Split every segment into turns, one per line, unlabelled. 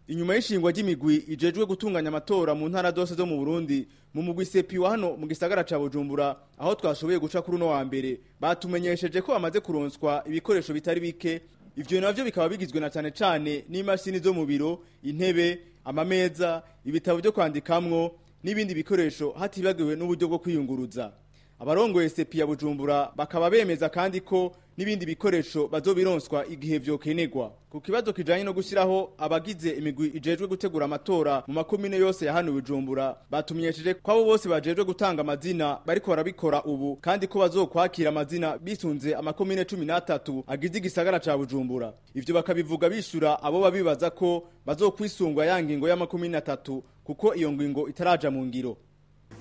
Inyuma y'ishingwa ry'imigwi ijejwe gutunganya amatora mu ntara zose zo mu Burundi, mu mugwi CEPI wa hano mu gisagara ca Bujumbura aho twashoboye guca kuri uno wa mbere, batumenyesheje ko bamaze kuronswa ibikoresho bitari bike. Ivyo navyo bikaba bigizwe na cane cane n'imashini zo mu biro, intebe, amameza, ibitabo byo kwandikamwo n'ibindi bikoresho, hatibagiwe n'uburyo bwo kwiyunguruza. Abarongoye CEPI ya Bujumbura bakaba bemeza kandi ko n'ibindi bikoresho bazobironswa igihe vyokenerwa. Ku kibazo kijanye no gushyiraho abagize imigwi ijejwe gutegura amatora mu makomine yose ya hano Bujumbura, batumenyesheje ko abo bose bajejwe gutanga amazina bariko barabikora ubu, kandi ko bazokwakira amazina bisunze amakomine 13 agize igisagara ca Bujumbura. Ivyo bakabivuga bishura abo babibaza ko bazokwisungwa ya ngingo y'amakomine 3, kuko iyo ngingo itaraja mu ngiro.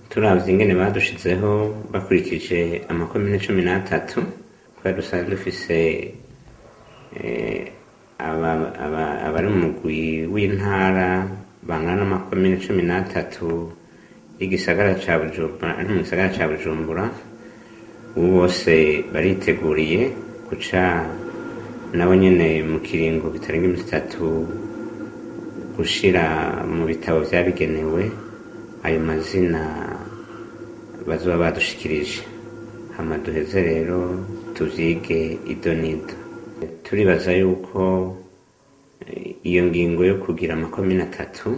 Turavye ingene badushizeho bakurikije amakomine 13, kubera dusanzwe dufise abari mu mugwi w'intara bangana n'amakomine 13 y'igisagara ca Bujumbura, ari mu gisagara ca Bujumbura, ubu bose bariteguriye guca nabo nyene mu kiringo kitarenga imisi 3 gushira mu bitabo vyabigenewe ayo mazina bazoba badushikirije, hama duheze rero tuvyige ido n'ido. Turibaza yuko iyo ngingo yo kugira amakomine 3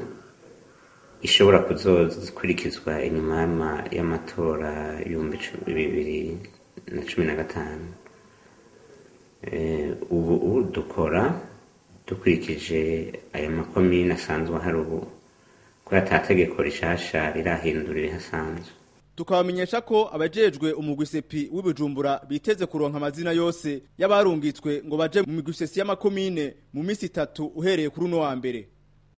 ishobora kuzokurikizwa inyuma y'amatora 2015. Ubu dukora dukurikije aya makomine asanzwe ahari ubu, ko ata tegeko rishasha rirahindura ibihasanzwe.
Tukabamenyesha ko abajejwe umugwi CEPI w'Ibujumbura biteze kuronka amazina yose y'abarungitswe ngo baje mu migwi CECI y'amakomine mu misi 3 uhereye kuri uno wa mbere.